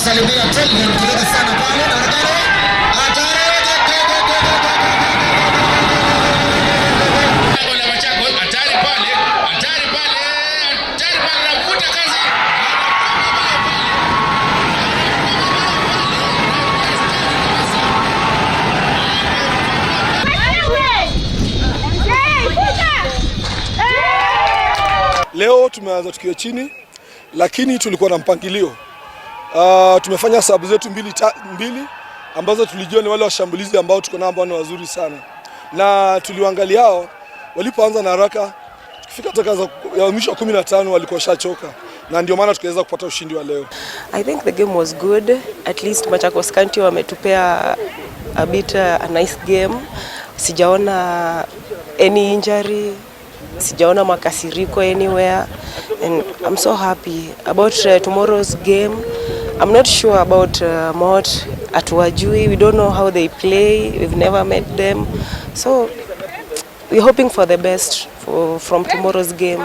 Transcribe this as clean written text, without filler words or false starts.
Anasalimia Kelvin kidogo sana pale, naonekana hatari. Lango la Machakos, hatari pale, hatari pale, hatari pale, anavuta kazi. Anafunga bao pale. Hey, fuka! Leo tumeanza tukiwa chini, lakini tulikuwa na mpangilio. Tumefanya sub zetu mbili ambazo tulijua ni wale washambulizi ambao tuko nao ambao ni wazuri sana, na tuliwaangalia hao walipoanza na haraka, tukifika dakika ya mwisho wa 15 walikuwa washachoka, na ndio maana tukaweza kupata ushindi wa leo. I think the game was good. At least Machakos County wametupea a bit a nice game. Sijaona any injury, sijaona makasiriko anywhere, and I'm so happy about tomorrow's game. I'm not sure about Mot. Hatuwajui, we don't know how they play. We've never met them. So we're hoping for the best from tomorrow's game.